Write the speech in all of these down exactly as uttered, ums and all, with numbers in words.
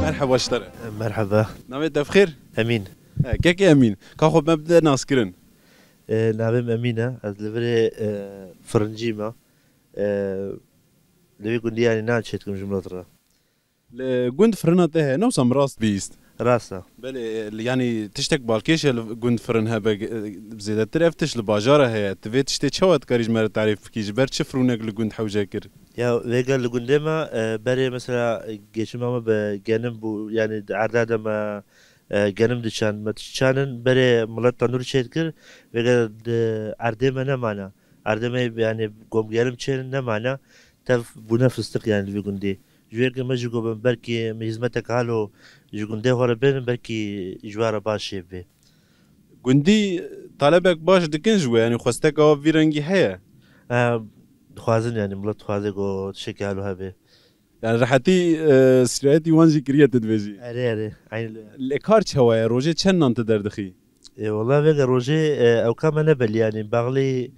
Merheba ji te re. Merheba. Navê te bi xêr? Emîn. E, kekê Emîn. Ka xwe me bide naskirin. E, navê min Emîn e. Ez li virê, e, firincî me. E, li vê gundî yanî nan çêdikim ji milet re. Li gund firina te heye, ne wisa min rast bihîst? Rast e. Belê, e, yanî tiştek balkêş e li gund firin hebe, e, zêdetir ev tişt li bajara heye. Tu vê tiştê çawa dikarî ji me re tarîf bikî? Ji ber çi firûnek li gund hewce kir? Ya, vêga li gundê me, e, berê mesela geçima me bi genim bû, yanî di erda de me, e, genim diçand, me diçanin, berê milet tenûr çêdikir, vêga di erdê me nemana. Erdê me, yanî gom genim çênin nemana, tev bûne fistik yanî li vî gundî. Ji wê ke me jî gobin, belkî em hîzmeteke halo ji gundê xwe re bênin, belkî ji we re baş jê bê. Gundî talebek baş dikin ji we, yanî xwesteka we vî rengî heye? Em, dixwazin, yanî milet dixwaze ku tiştekî halo hebe. Yani rehetî, e, sirayetî wan jî kiriye tu dibêjî. Erê, erê, eynî. Lê kar çawa ye? Rojê çend nan tu derdixî? E, wela vêga rojê, e, ewka me ne belî, yanî baxlî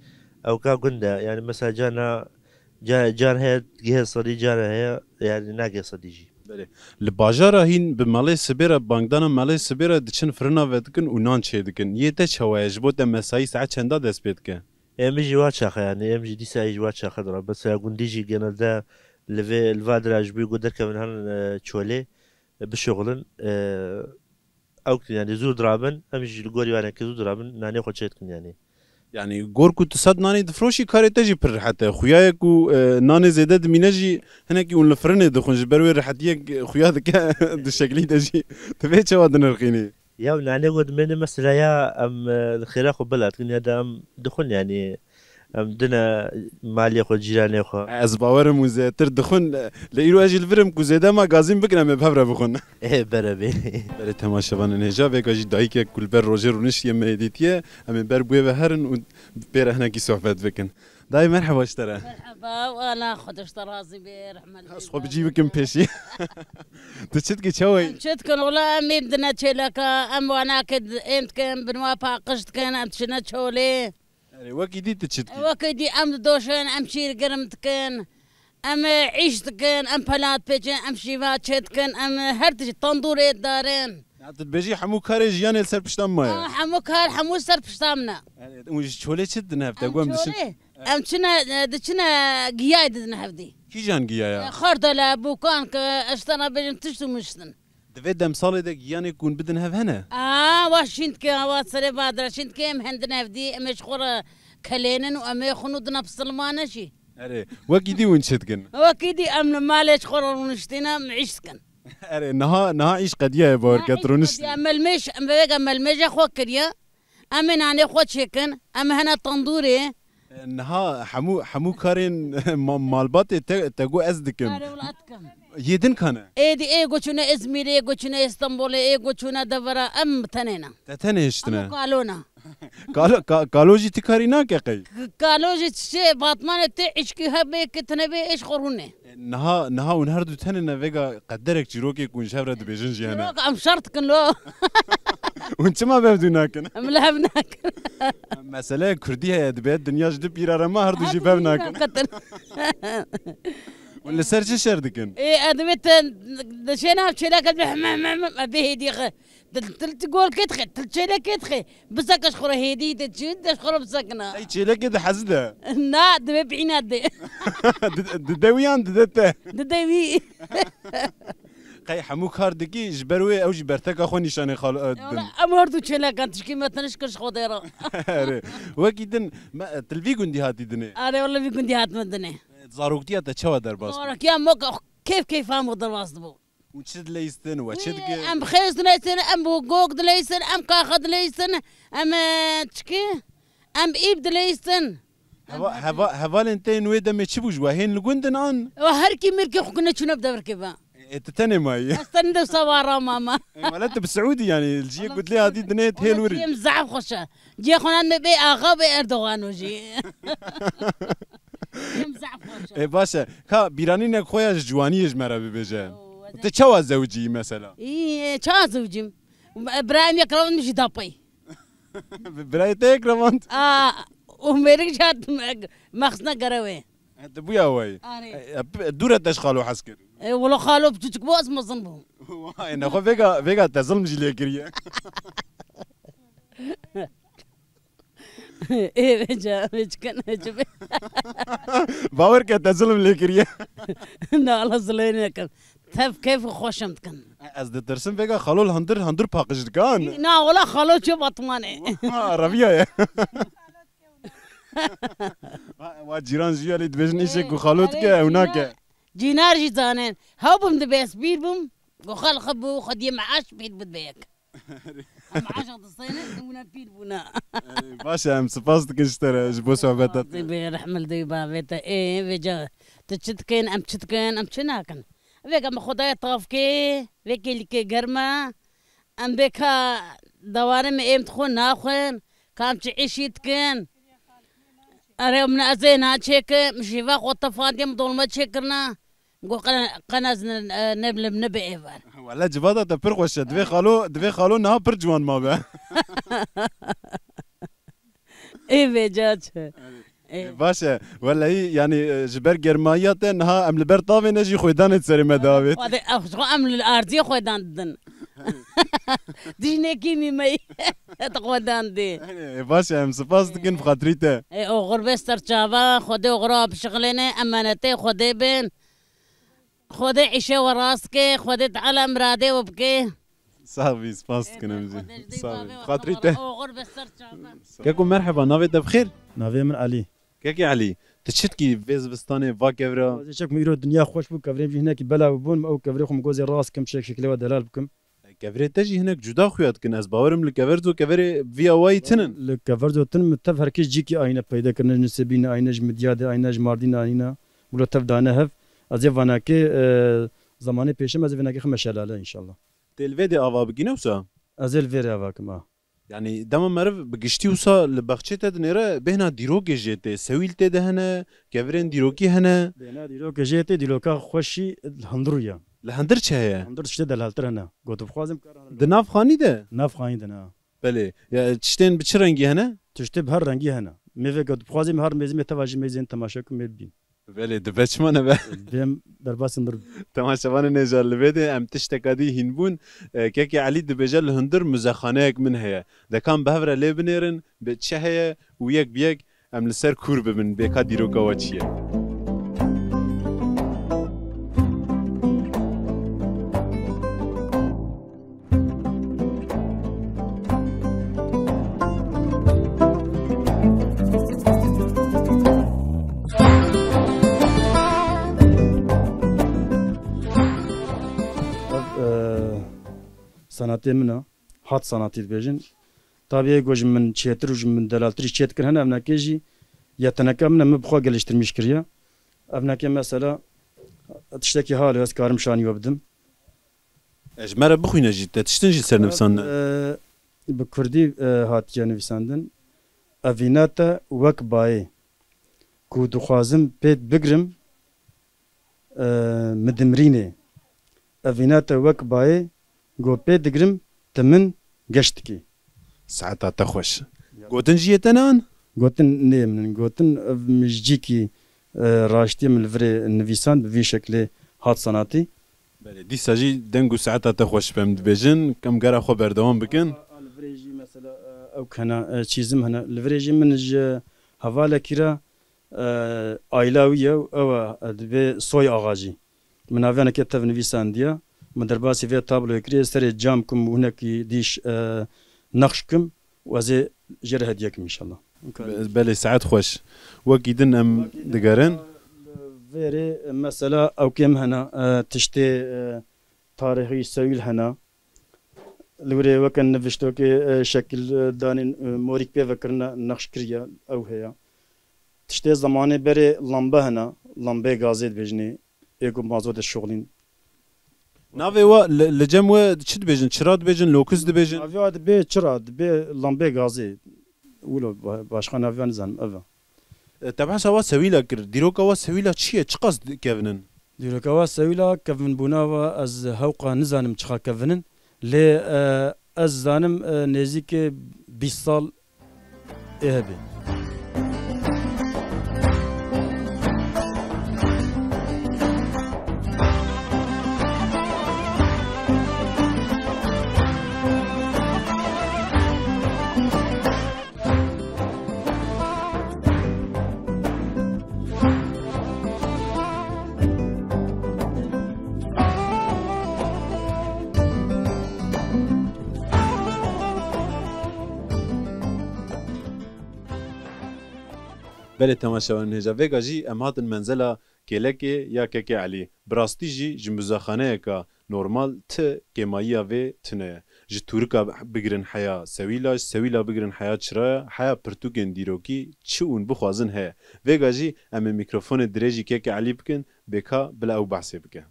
ewka gund e. Yanî mesela cana, ca-, can heye, gihê sedî, can heye, yanî nagihê sedî jî. Belê. Li bajara hîn bi melê sibê re, bangdana melê sibê re diçin firina vedikin û nan çêdikin. Yê te çawa ye? Ji bo te mesayî saet çenda dest pê dike? Em jî wa çaxa, yanî em jî dîsa jî wa çaxa dira. Mesela gundî jî genelde li vê, li va dira ji bo ku derkevin herin, e, çolê, e, bişuxulin, e, ew yanî zû dirabin, em jî li gorî wan eke zû dirabin, nanê xwe çêdikin yanî. Yanî gor ku tu sed nanê difroşî, karê te jî pir rehet e. Xuya ye ku, e, nanê zêde dimîne jî hinekî hûn li firinê dixwin, ji ber wê rehetiyek xuya dike di şeklî de jî. Tu vê çawa dinirxînî? Ya nanê ku dimêne mesela ya em, e, li xêra xwe bila dikin ya da em dixwin yanî em dine malê xwe, cîranê xwe. Ez bawerim û zêtir dixwin, lê îro ez jî li vir im ku zêde ma gazîn bikin em ê bi hev re bixwin. Ê, bere bê. Berê temaşevanên hêja, vêga jî dayikek ku li ber rojê rûniştiye me êdîtiye, em ê ber bi wê ve herin û pê re hinekî sohbet bikin. Dayê, merheba ji te re. Merheba, wala Xwedê ji te razî be, rehmet. Ez xwe bi cî bikim pêşî. Tu çi dikî, çawa yî? Em çi dikin, wala em ê bidine çêleka, em wanakê di-, êm dikin, binwa paqij dikin, em diçine çolê. Erê, wekî dî tu çi dikî? Wekî dî em didoşin, em şîr germ dikin, em, e, îş dikin, em pelat pêçin, em şîva çêdikin, em, e, her tişt tandûrê darin. Ya tu dibêjî hemû karê jiyanê li ser pişta me ye. Aa, hemû kar, hemû ser pişta min e. Erê, û ji çolê çi didin hev te? Em ku em diçin çolê, em çine, e, diçine giyayê didin hevdî. Kîjan giyaya? E, xardele, bûkan, ke ez te re bêjim tişt û miştin. Di vê demsalê de giyanê ku hûn bidin hev hene? Aa, wa şîn dike, wa serê badira şîn dike, em hendin hevdî, em ê ji xwe re kelênin û em ê xwe nû dina pisilmane jî. Erê, wekî dî hûn çi dikin? Wekî dî em li malê ji xwe re rûniştîne, em îş dikin. Erê, niha, niha îş qediyaye, bawer ket, rûnişt. Em melmêj, em vêga melmêja xwe kiriye. Em ê nanê xwe çêkin, em hene tandûrê. E, niha hemû, hemû karên ma-, malbatê te, te got ez dikim. Karê wila dikim. Yê din kane? Ê di, ê got çûne Îzmîrê, ê got çûne Îstanbulê, ê got çûne devera, em tenê ne. Te tenê hiştine? Em kalona. Kalo, ka-, kalo jî ti karî nake qey? K-, kalo jî çi, Batmanê tê îşkî hebe, ki tine bê, êş xwe rûnê. Niha, niha hûn her du tenê ne, vêga qederek çîrokê ku hûn ji hev re dibêjin jî hene. Çîrok em şer dikin lo. Hûn çima bev dû nakin? Em li hev nakin. Mesele kurdî heye, dibe dinya ji du pîra re ma her du jî bev nakin. Nakin. Hûn li ser çi şer dikin? Ê, ez divê te, dişê nav çêleke dibe heme, heme, heme, bê hêdî xwe. Til, til, til golkê dixê, til çêlekê dixê. Biseke ji xwe re hêdî de çi, de ji xwe re bisekina. Ey çêlekê de hezi de. Na, divê bîna de. Di, di de wî yan dide te? Dide wî. Qey hemû kar dikî, ji ber wê ew jî berteka xwe nîşanê xal-, e, din. Wala, em her du çêlekan tişkî me teniş kir ji Xwedê re. Erê. Wekî din, me, e, tu li vî gundî hatî dinê? Erê, wala vî gundî hatime dinê. Zaroktiya te çawa derbas bû? Zarokiya me ke-, kêf kêfa me derbas dibû. Û çi dileyistin, we çi dike? Em xêz dileyistin, em gog dileyistin, em kaxa dileyistin, em, e, çikî? Em îb dileyistin. Heva-, heva-, hevalên te yên wê demê çi bû ji we? Hên li gund in an? Wa her kî mirkê xwe kine çûne bi devirkê ve. Ê, tu tenê mayî? Ez tenê de wisa wa ra mama. Ê, wele tu bi Siûdî yanî, li ciyê ku dilê hatî dinê hêl wir î. Em zehf xweş e. Ciyê xwe nan me bê axa bê Erdogan o jî. Em zehf xweş e. Ê, baş e. Ka bîranînek xwe ya ji ciwaniyê ji me re bibêje. Oo, ez... Tu çawa zewicî mesela? Î, e, çawa zewicîm? Birayê min yek rewand min jî da pey. Birayê te yek rewand? A, û mêrik jî hat mexsina gerewê. E, tu bûya wey. Arê. E, e, dûre te ji xalo hez kir. E, wala xalo piçûçik bû, ez mezin bûm. Vay, nexwe vêga, vêga te zilm jî lê kiriye. Ê, vêca, vê çi kin, vê çi be? Bawer ke te zilm lê kiriye. Na, Allah zilê nekim. Tev keyf û xweşim dikin. Ez ditirsim vêga xalo li hundir, hundir paqij dikan. Na, wala xalo çi Batmanê. Ha, reviya ye. Wa, wa cîran jî ya lê dibêjin îşek ku xalo dike, ew nake. Cînar jî zanin. Hew bim dibe ez pîr bûm. Ku xelq bû, xwediyê meaş pîr bû dibe yek. Em meaşa distêne, em wina pîr bûna. Ê, baş e, em spas dikin ji te re, ji bo sohbeta te. Zê bê rehmil dê bavê te. Ê, vêca, tu çi dikin, em çi dikin, em çi nakin? Vêga me Xwedaya tavkê, vê kêlîkê germa. Em bê ka dewarê me êm dixwin naxwin, ka em çi îşî dikin. Erê, min ez ê na çêkim, ji va xwe tefandiyê min dolma çêkirina. Go qe-, qenez ne, ne, ne, ne bi êver. Wele civata te pir xweş e. Divê xalo, divê xalo niha pir ciwan mabe. Ê vêca çi? Ê. Baş e. Welehî, yanî, e, ji ber germayiya te niha em li ber tavê ne jî xwêdanê di serê me de avêt. Xwedê, ew, xwe em li ardiyê xwêdan didin. Dijnekî mîmeyî di xwêdan dê. Ê, baş e, em spas dikin bi xatirî te. Ê, oxir be ser çava, Xwedê oxira bişixilêne, emanetê Xwedê bin. Xwedê îşê we rast ke, Xwedê Teala miradê we bike. Sax bî, spas dikin em jî. Sax bî. Xatirî te. Oxir be ser çava. Keko merheba, navê te bi xêr? Navê min Elî. Kekê Elî, tu çi dikî vê zivistanê va kevra? Ez çek min îro dinya xweş bû, kevrê min jî hinekî belav bûn, min ew kevrê xwe min gozê rast kim, şek şekilê we delal bikim. Kevirê te jî hinek cuda xuya dikin. Ez bawerim li Keverzo kevirê vî awayî tinin. Li Keverzo tin, min tev her kes cîkî ayîne peyda kirine, ji Nisêbînê ayîne, ji Midyadê ayîne, ji Mardînê ayîne. Wilo tev dane hev. Ez ê vanakê, e, zemanê pêşem ez ê vênakê xime şelale înşallah. Tê li vê dê ava bikî ne wisa? Ez ê li vê rê ava kim a. Yanî dema meriv bi giştî wisa li baxçê te dinêre, bêhna dîrokê jê tê, sewîl tê de hene, kevirên dîrokî hene. Bêhna dîrokê jê tê, dîroka xweşî li hundir ya. Li hundir çi heye? Hundir tiştê delaltir hene. Got, dixwazim kar hene. Di nav xanî de? Nav xanî de ne. Belê. Ya, tiştên bi çi rengî hene? Tiştê bi her rengî hene. Mêveke dixwazê me her mêzê me teva jî mêzên temaşe ku me bîn. Belê, dibe çima nebe? Bêm derbasî hundir. Temaşevanên hêja, li vê de em tişteka dî hîn bûn. E, Kekê Elî dibêje, li hundir muzexaneyek min heye. De ka em bi hev re lê binêrin, bi çi heye û yek bi yek em li ser kûr bibin, bê ka dîroka we çi ye. Ev, e, sanatê min e. Hat sanatî dibêjin. Tabî ê ku ji min çêtir û ji min delaltir jî çêdikir hene, evnekê jî yeteneka min e, min bi xwe geliştirmîş kiriye. Evnekê mesela tiştekî halo ez karim şanî we bidim. Ez ji me re bixwîne jî, te tiştin jî ser nivîsandin. Ev, e, bi kurdî, e, hatiye nivîsandin. Evîna te wek bayê ku dixwazim pê bigrim, e, mi dimrînê. Evîna te wek bayê ku pê digrim, ti min geş dikî. Saeta te xweş. Ya. Gotin jî yê te ne an? Gotin nê min. Gotin ev min ji cîkî, e, raştiyê min li virê nivîsand bi vî şeklê hat sanatî. Belê, dîsa jî deng û saeta te xweş be em dibêjin, em gera xwe berdewam bikin. A, li virê jî mesela, e, ew hene, e, çîzim hene. Li virê jî min ji hevalekî re, e, aîla wî ye û ew e, e, dibê Soy Axa jî. Min naviyanekê tev nivîsandiye. Min derbasî vê tabloyê kiriye, serê cam kim û hinekî dîş, e, nexş kim û ez ê jê re hediye kim înşallah. Be-, belê, saet xweş. Wekî din em digerin. Vêrê mesela ewkê min hene, e, tiştê, e, tarîxî sewîl hene. Li wirê weke niviştokê, e, şekil, e, danîn, e, morîk pê vekirine, nexş kiriye, ew heye. Tiştê zemanê berê lambe hene, lambeyê gazê dibêjinê, ê ku mazotê şoxlîn. Navê we li, li cem we çi dibêjin? Çira dibêjin, lokis dibêjin? Navê we dibê çira, dibê lambeyê gazê. Wilo ba-, başqa navê we nizanim, ev e. E, te behsa wa sewîla kir. Dîroka wa sewîla çi ye? Çiqas di-, kevin in? Dîroka wa sewîla kevinbûna wa ez hewqa nizanim çiqa kevin in. Lê, e, ez zanim, e, nêzîkê bîst sal ê hebê. Belê temaşevanên hêja, vêga jî em hatin menzela kêlekê ya Kekê Elî. Bi rastî jî ji muzexaneyeka normal ti kêmayiya vê tune ye. Ji tûrika bigirin heya sewîla, ji sewîla bigirin heya çiraya, heya pirtûkên dîrokî çi hûn bixwazin heye. Vêga jî em ê mîkrofonê dirêjî Kekê Elî bikin, bê ka bila ew behsê bike.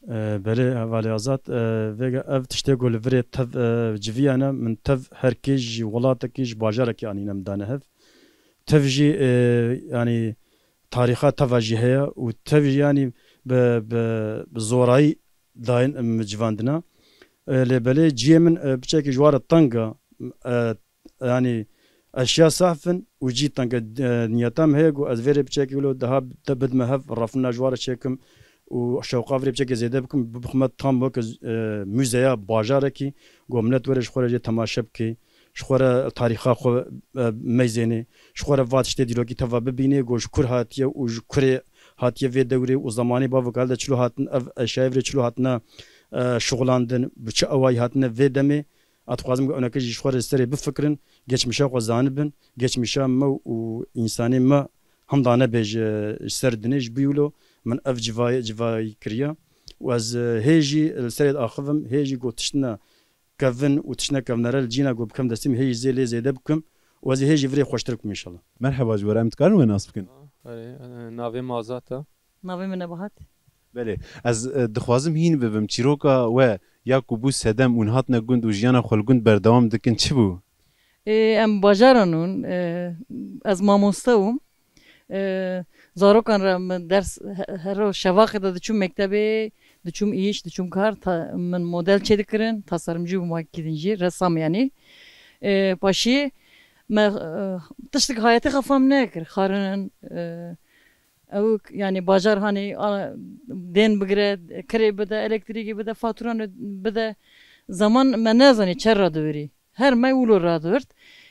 E, belê, hevalê Azad, e, vêga ev tiştê ku li virê tev, e, civiyane, min tev her kê ji welatekî, ji bajarekî anîne min dane hev. Tev jî, e, yanî tarîxa teva jî heye û tev jî yanî bi, bi, bi zorayî dayîn min civandina. E, lê belê ciyê min, e, piçekî ji ware teng e. E, yanî eşya sehf in û cî teng e. E, niyeta min heye ku ez vê rê piçekî wilo daha te bidime hev, rafina ji ware çêkim û şewqa vê rê piçekê zêde bikim, bixime tam weke, e, muzeya bajarekî, ku millet were ji xwe re jê temaşe bike, ji xwe re tarîxa xwe, e, meyzênê, ji xwe re va tiştê dîrokî teva bibînê, ku ji kur hatiye û ji kurê hatiye vê dewrê û zemanê bavok helde çilo hatin, ev eşyayê vê rê çilo hatine, e, şixulandin, bi çi awayî hatine vê demê. Ez dixwazim ku ewneke jî ji xwe re serê bifikirin, geçmişa xwe zanibin, geçmişa me û însanê me hemda nebe ji, ji ser dinê ji bî wilo min ev civayê, civayî kiriye. Û ez, e, hê jî li serê diaxivim, hê jî ku tiştine kevin û tiştine kevnere li cîna ku bikim destê min hê jî zê lê zêde bikim û ez ê hê jî virê xweştir bikim înşallah. Merheba, ji we re em dikarin we nas bikin? Erê, e, navê min Azad e. Navê min Nebahat. Belê, ez, e, dixwazim hîn bibim. Çîroka we ya ku bû sedem û hatine gund û jiyana xwe li gund berdewam dikin, çi bû? Ê, em bajaran ûn, e, ez mamoste bûm. E, zarokan re min ders he-, her roj şevaxê de diçûm mektebê, diçûm îş, diçûm kar, ta-, min model çêdikirin, tasarımcı bûm wekî din jî, ressam yanî. E, paşî me, e, tiştik hayetê xwe fam nekir, xarin, e, Ew, yanî bajar hanê, a, dên bigire, kirê bide, elektrîkê bide, faturan bide. Zaman me nezanî çer radewirî. Her me wilo radivirt.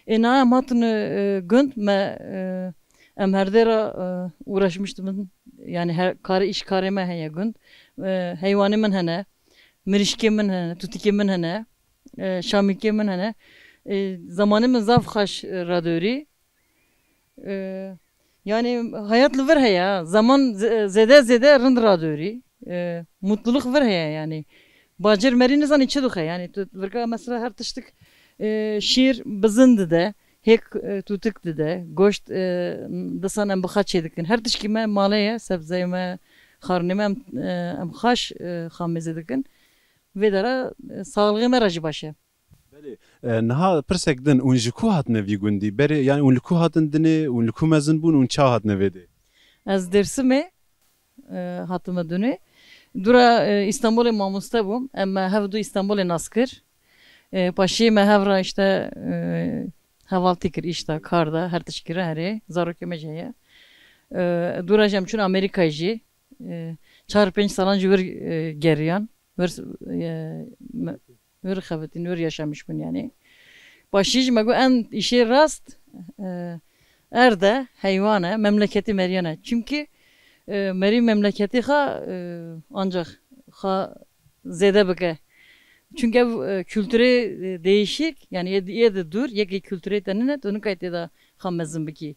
Ê na em hatin, e, gund, me, e, em herdê re, e, uğraşmıştım. Yani her, kare, iş karê me heye gund. E, heywanê min hene, mirîşkê min hene, tutîkê min hene, e, şamîkê min hene. E, zamanê min zaf xweş, e, radewirî. E, yani hayat li vir heye, ha. Zaman ze-, zêde zêde rind radorî. E, mutluluk vir heye yani. Bacir merî nizanî çi dixwe yani. Tu virka mesela her tiştik, e, şîr bizin dide, hêk, e, tutik dide, goşt, e, disan em bi xwe çêdikin. Her tişkî me malê ye, sebzeyê me, xarnê me em, e, em xaş, e, xamêzê dikin. Vê dera, e, sağlığê me re jî baş e. Belê. E, niha pirsek din, hûn ji ku hatine vî gundî? Berê, yani hûn li ku hatin dinê, hûn li ku mezin bûn, hûn ça hatine vê dê? Ez Dêrsimê, e, hatime dinê. Dûra, e, Îstanbulê mamoste bûm. Em me hevdu Îstanbulê nas kir. E, paşê me hev re işte, e, hevaltî kir, îş de, kar de, her tişkî re herê. Zarokê me jî heye. E, dûra jî em çûn Amerîkayê jî. E, çar pênc salan jî wir, e, geriyan. Wir, e, me-, wir xebitîn, wir yaşamış bûn yani. Paşî jî me got, en îşê rast, e, erd e, heywan e, memleketê meriyan e. Çimkî, e, merî memleketê xwe, e, ancak xwe zêde bike. Çimkî ev, e, kulturê, e, değişik, yani yê, yê de dûr, yekê kulturê te nine, tu nikayî tê de xwe mezin bikî.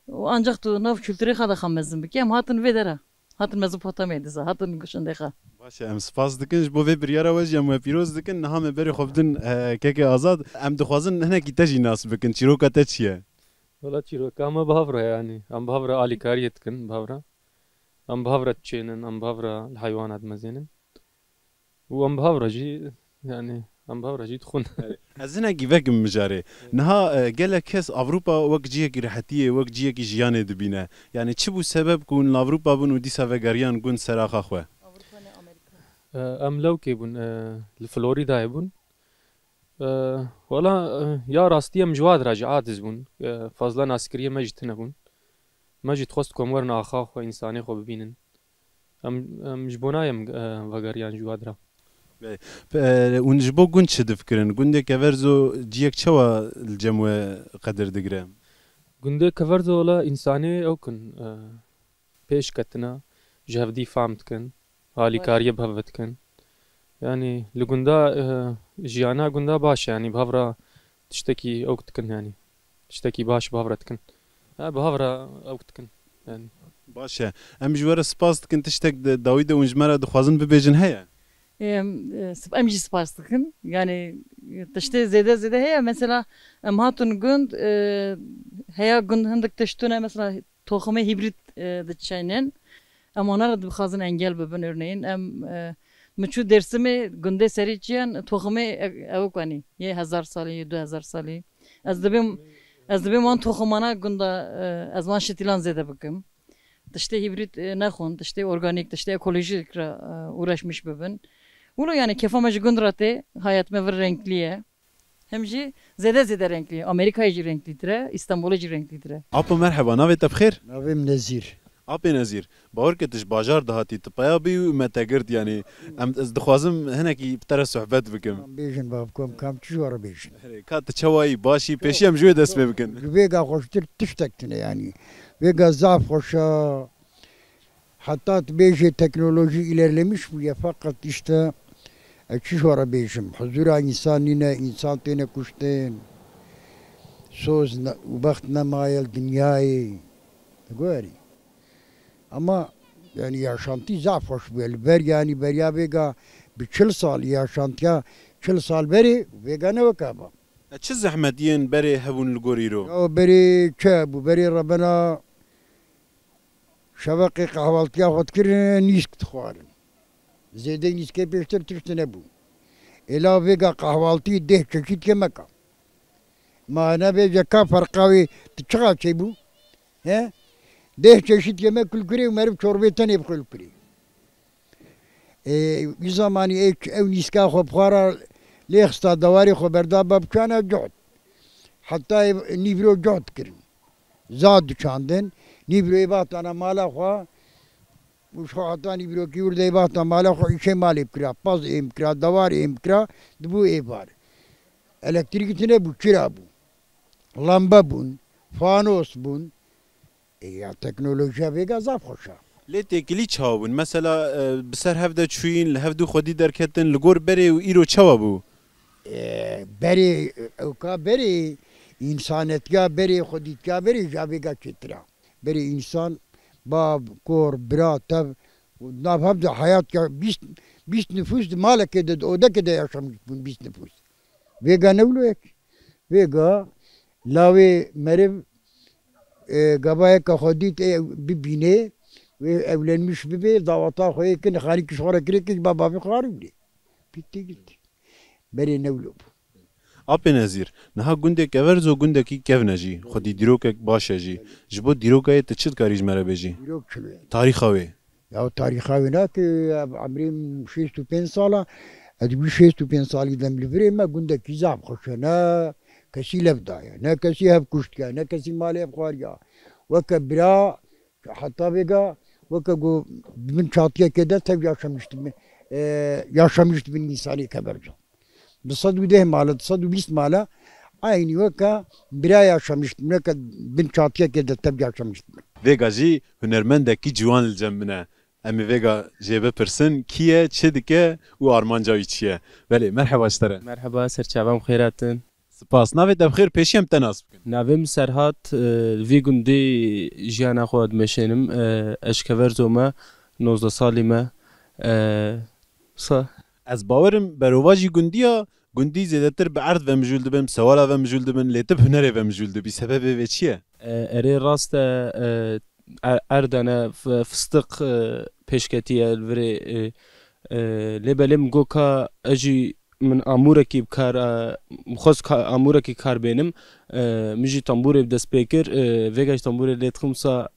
Û ancak tu nav kulturê xwe de xwe mezin bikî. Em hatin vê dera. Hatin Mezopotamyayê dizan, hatin gişindê xwe. Baş e, em spas dikin ji bo vê biryara we jî, em we pîroz dikin. Niha me berê xwe bidin, e, kekê Azad. Em dixwazin hinekî te jî nas bikin. Çîroka te çi ye? Wela çîroka me bi hev re ye, yanî. Em bi hev re alîkariyê dikin, bi hev re. Em bi hev re diçênin, em bi hev re li heywana dimezênin. Û em bi hev re jî, yanî, em bi hev re jî dixwin. Ez hinekî vekim mijarê. Niha, e, gelek kes Ewropa wek cihekî rehetiyê, wek cihekî jiyanê dibîne. Yanî çi bû sebeb ku hûn li Ewropa bin û dîsa vegeriyan gund ser axa xwe? Ewropa ne Amerîka. E, em lewkê bûn, e, li Floridayê bûn. E, wela, e, ya rastî em ji wa dira jî aciz bûn. E, fazla naskiriyê me jî tune bûn. Me jî dixwest ku em werin axa xwe, însanê xwe bibînin. Em, em ji bo nayê em, e, vegeriyan ji wa dira. Be-, pe-, hûn ji bo gund çi difikirin? Gundê Keverzo ciyek çawa li cem we qedir digire? Gundê Keverzo wela însanê ew kin, e, pêş ketina, ji hevdî fam dikin, alîkariyê bi hev ve dikin. Yanî li gunda, e, jiyana gunda baş e, yanî bi hev re tiştekî ew dikin, yanî tiştekî baş bi hev re dikin. Ha, bi hav re ew dikin. Yani. Baş e. Em ji we re spas dikin. Tiştek di dawî de hûn ji me re dixwazin bibêjin heye? Em, e, sp-, em jî spas dikin. Yani, e, tiştê zêde zêde heye. Mesela, em hatin gund, e, heya gund hindik tişt tune, mesela, toximê hîbrîd, e, diçeynin. Em wana re dixwazin engel bibin, örneğin. Em, e, min çû Dêrsimê gundê serî çiyan toximê e-, ewik wenî. Yê hezar salî, yê du hezar salî. Ez dibêm, ez dibêm wan toximana gunda, e, ez wan şitîlan zêde bikim. Tiştê hîbrîd, e, nexwin, tiştê organîk, tiştê ekolojîk re, e, uğraşmış bibin. Wilo yani kêfa me ji gund re tê, hayat me vir renklî ye. Hem jî zêde zêde renklî ye. Amerîkayê jî renklîtir e, Îstanbulê jî renklîtir e. Apo merheba, navê te bi xêr? Navê min Nezîr. Apê Nezîr, bawer ke tu ji bajar de hatî, tu peya bî û me te girt, yanî em, ez dixwazim hinekî bi te re sohbet bikim. Bêjin, bavkom, kam çi ji we re bêjin? Herê, ka tu çawa yî, baş î, pêşî em ji wê dest pê bikin. Ji vêga xweştir tiştek tune, yanî. Vêga zaf xweş e. Heta tu bêjê teknolojî ilerlemiş bûye, feqet işte, e, çi ji we re bêjim? Huzura însan nîne, însan têne kuştin. Soz ne, û bext nemaye li dinyayê. Diguherî. Ama, yani, yaşantî zaf xweş bûye. Li ber, yani, beriya vêga bi çil sal, yaşantiya çil sal berê vêga ne weke ba. E, çi zehmetiyên berê hebûn li gor îro? Ya berê çi hebû? Berê rebena şeveqê qehwaltiya xwe dikirin, nîsk dixwarin. Zêdeyî nîskê pêştir tişt nebû. Êla vêga qehwaltî deh çeşît yemeka. Ma ne bêje ka ferqa wê tu çiqa çêbû? He? Deh çeşît yemek kulkurê û meriv çorbê tenê bixwe kulkurê. Ê, wî zamanî ê ç-, ew nîska xwe bi xwe re lê xista, dewarê xwe berda ba biçana cot. Heta ê nîvro cot kirin. Zad diçandin. Nîvro ê batana mala xwe. Û ji xwe heta nîvrokî wir de ê bata mala xwe îşê malê bikira. Paz êm bikira, dewar êm bikira, dibû êvar. Elektrîk tune bû, çira bû. Lambe bûn, fanos bûn. E, ya teknolojiya vêga zaf xweş e. Lê têkilî çawa bûn? Mesela, e, bi ser hev de çûyîn, li hev du xwedî derketin, li gor berê û îro çawa bû? E, berê, ewka berê, însanetiya berê, xwedîtiya berê ji vêga çêtir e. Berê însan, bav, kor, bira, tev, nav hev de heyat ya bîst, bîst nifûs di malekê de, di odekê de yaşamiş bûn bîst nifûs. Vêga ne wilo yek. Vêga lawê meriv, e, gavayeke xwe dît, ê bibînê, wê evlenmiş bibê, daweta xwe yê kin, xalî kiş xwe re kirê, kiş ba bavê xwe arî bûrê. Bitti gitti. Berê ne wilo bû. Apê Nezîr, niha gundê Keverzo gundekî kevn e jî, xwedî dîrokek baş e jî. Ji bo dîrokayê tu çi dikarî ji me re bêjî? Dîrok çi be? Tarîxa wê. Ya tarîxa wê nake, ev emrê min şêst û pênc sal e. Ez wî şêst û pênc salî dem li virê me gundekî zaf xweş e. Ne kesî lev daye, ne kesî hev kuştiye, ne kesî malê hev xwariya. Weke bira, heta vêga, weke ku di bin çatiyekê de tev yaşamiş dibin, e, yaşamiş dibin însanê Keverzo. Di sed û deh mala, di sed û bîst mala, eynî weke bira yaşamiş dibin, weke bin çatiyekê de tev yaşamiş dibin. Vêga jî hunermendekî ciwan li cem min e. Em ê vêga jê bipirsin, kî ye, çi dike û armanca wî çi ye? Belê, merheba ji te re. Merheba, serçavem xêr hatin. Spas. Navê te bi xêr, pêşî em te nas bikin. Navê min Serhat, e, vî gundî jiyana xwe dimeşênim. E, ez ji Keverzo me, nozdeh salî me. E, sa- Ez bawerim berovajî gundiya, gundî zêdetir bi erd ve mijûl dibin, bi sewala ve mijûl dibin, lê tu bi hunerê ve mijûl dibî. Sebebê vê çi ye? E, erê rast e, e, er-, erdene f-, fistiq, e, pêşketiye li virê, e, e, lê belê min got ka ez jî min amûrekî bi kar, e, min xwest ka-, amûrekî kar bênim, e, min jî tembûrê bi dest pê kir, e, vêga ji tembûrê lê dixim wisa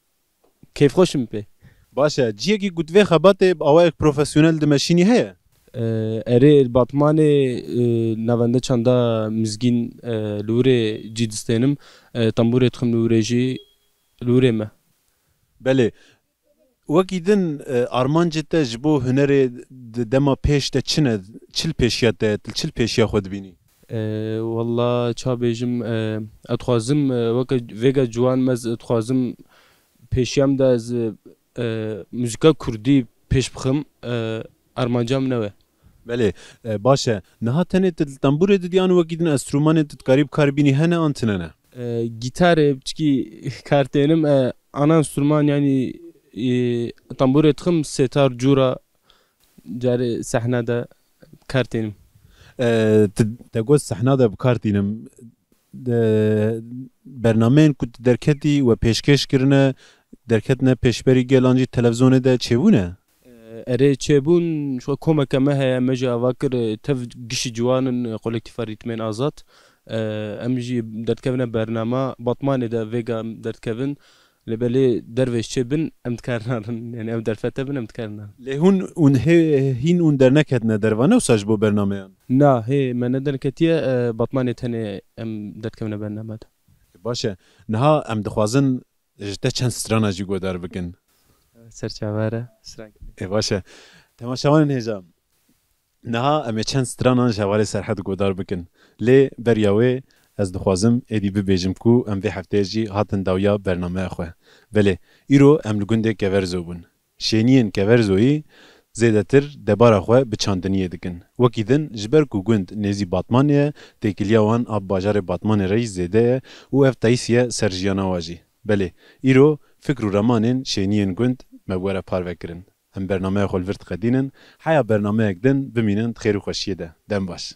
kêfxweş im pê. Baş e, ciyekî ku tu vê xebatê bi awayek profesyonel dimeşînî heye? E, erê, li Batmanê, e, navende çanda Mizgîn, e, li wirê cî distênim, e, tembûrê dixim li wirê jî, li wirê me. Belê. Wekî din, e, armancê te ji bo hunerê di dema pêş de çi ne? Çi li pêşiya te ye? Tu li çi li pêşiya xwe dibînî? E, walla, ça bêjim, e, ez dixwazim, e, weke vêga ciwan me, ez dixwazim pêşiya min de ez, e, muzîka kurdî pêş bixim, e, armanca min ew e. Belê, e, baş e. Niha tenê tu li tembûrê didî an wekî din enstrûmanên tu dikarî bi kar bînî hene an tune ne? E, gîtarê biçikî kar tênim, e, ana enstrûman, yanî, e, tembûrê dixim, sêtar, cûra, carê sehne de kar tênim. E, tu, te got sehna de bi kar tînim. De, bernameyên ku tu derketî we pêşkêş kirine, derketine pêşberî gel an jî televizonê de çêbûne? Erê, çêbûn, ji xwe komeke me heye, me jî ava kir, tev gişî ciwan in, Kolektîfa Rîtmên Azad. Em jî derdikevine bernama, Batmanê de vêga em derdikevin. Lê belê dervêş çêbin, em dikar narin. Yani ew derfete bin, em dikar narin. Lê hûn, hûn hê, hîn hûn derneketine derva ne wisa ji bo bernameyan? Na, hê me nederneketiye, e, Batmanê tenê em derdikevine bername de. Baş e. Niha em dixwazin ji te çend strana jî godar bikin. Serçavare, stran. Ê, baş e. Temaşevanên hêja, niha em ê çend stranan ji hevalê Serhed godar bikin. Lê beriya wê ez dixwazim êdî bibêjim ku em vê hefteyê jî hatin dawiya bernameya xwe. Belê, îro em li gundê Keverzo bûn. Şêniyên Keverzoyî zêdetir debara xwe bi çandiniyê dikin. Wekî din, ji ber ku gund nêzî Batmanê ye, têkiliya wan a bi bajarê Batmanê re jî zêde ye û ev tayîsiye ser jiyana wa jî. Belê, îro fikr û ramanên şêniyên gund me bi we re parve kirin. Em bernameya xwe li vir diqedînin. Heya bernameyek din bimînin di xêr û xweşiyê de. Dem baş.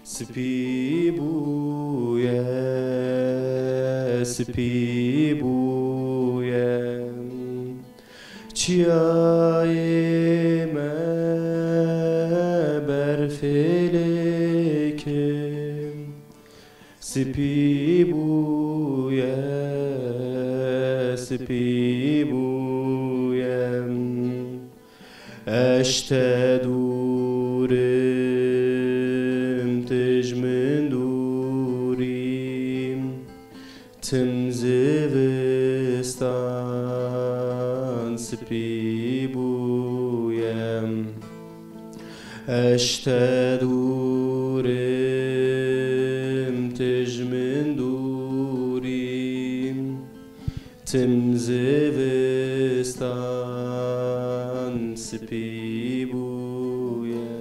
Spî bûye, spî bûye. Çiyayê me berfê lêke. Spî bûye, spî bûye. Ez ji te dûr im, tu ji min dûr î. Tim zivistan spî bûye. Ez ji te dûr im, tu ji min dûr î. Tim zivistan spî bûye.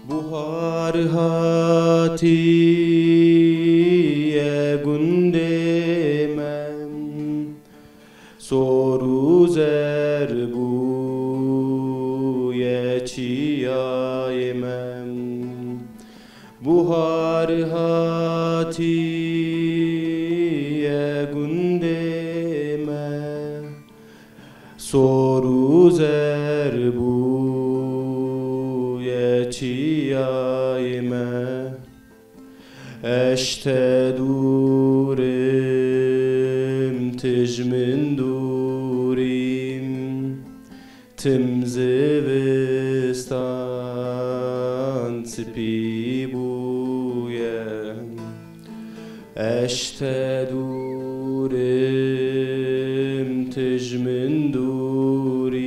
Buhar hatiye gundê me, sor û zer bûye çiyayê me. Buhar hatiye gundê me, sor û zer bûye çiyayê me. Ez ji te dûr im, tu ji min dûr î. Tim zivistan spî bûye. Ez ji te dûr im, tu ji min dûr î.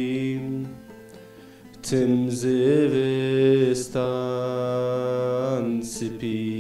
Tim zivistan spî